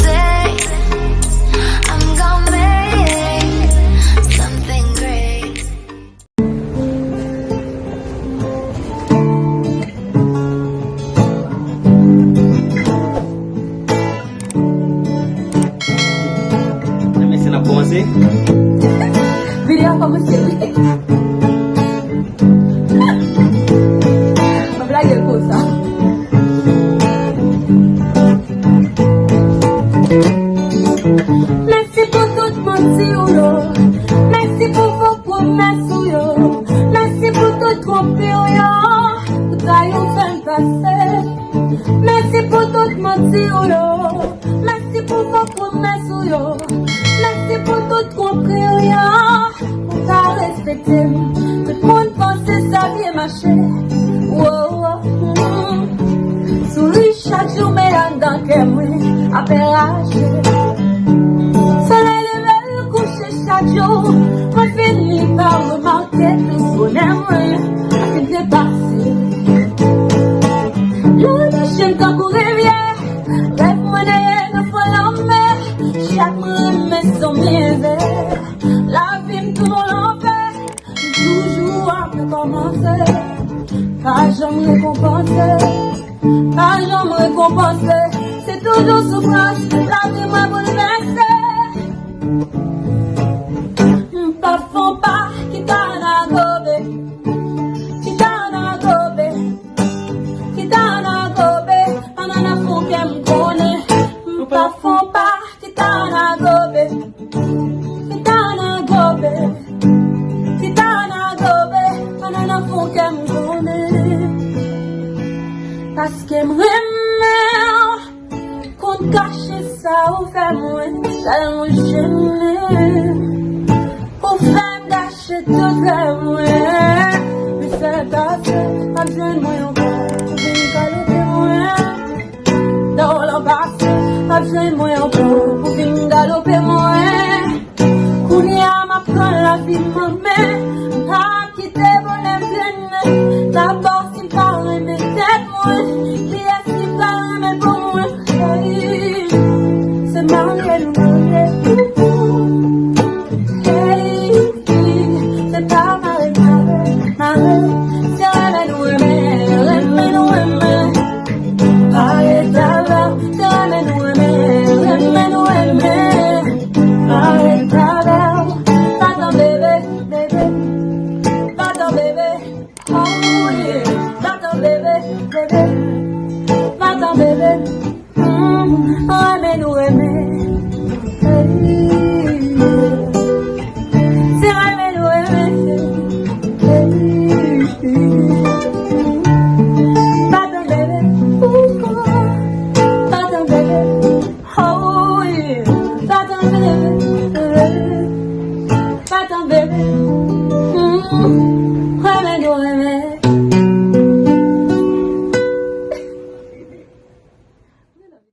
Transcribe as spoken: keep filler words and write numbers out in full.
Day, I'm gonna make something great. Mesye, n ap kòmanse. Videyo a kòmanse, wi. Mwen blage l konsa. Mèsi pou tout manti w yo. Mèsi pou fo pwomès ou yo. Mèsi pou tout twonpi w yo. Pou tray ou fè m pase. Mèsi pou tout manti w yo. Mèsi pou fo pwomès ou yo. Mèsi pou tout twonpi w yo. Ou pa respekte m. Tout moun panse sa byen mache. Wo, wo, mm. Souri chak jou, men anndan kè mwen ap rache. Solèy leve l kouche chak jou, mwen fini pa remake tout bonè mwen ap depase. Lè w lage m tankou rivyè, rèv mwen neye nan fon lanmè. Chak mwen renmen se yon mizè. Lavi m tounen yon lanfè. M toujou ap rekòmanse. Pa janm rekonpanse. Pa janm rekonpanse. Se toujou soufrans. Lavi mwen boulvèse. M p ap fè yon pa ki ta nan gobe. Ki ta nan gobe. Ki ta nan gobe. Pandan nan fon kè m konnen. M p ap fè yon pa ki ta nan gobe. Ki ta nan gobe. Ki ta nan gobe. Pandan nan fon kè m konnen. Paske m renmen w. Konn kache sa ou fè mwen, tèlman jennen. Ou fè m kache tout rèv mwen. Men sèl pase, p ap jwenn mwen ankò pou vin galope mwen. Dèyè w lan pase, p ap jwenn mwen ankò pou vin galope mwen. Kounye a m ap pran lavi m an men, m p ap kite bonè m trennen. Dabò, si m pa renmen tèt mwen, kiyès ki pral renmen l pou mwen? Hey, se marye nou marye. Hey, se pa mare mare, mare. Se renmen nou renmen, renmen nou renmen. Mare travay, se renmen nou renmen, renmen nou renmen. Mare travay, pa tann bebe, bebe, pa tann bebe. Oh yeah, pa tann bebe, bebe, pa tann bebe. Mm, renmen nou renmen. Hey. Se renmen nou renmen. Hey. Pa tann bebe. Ooh, pa tann bebe. Oh yeah. Pa tann bebe. Pa tann bebe. Mm.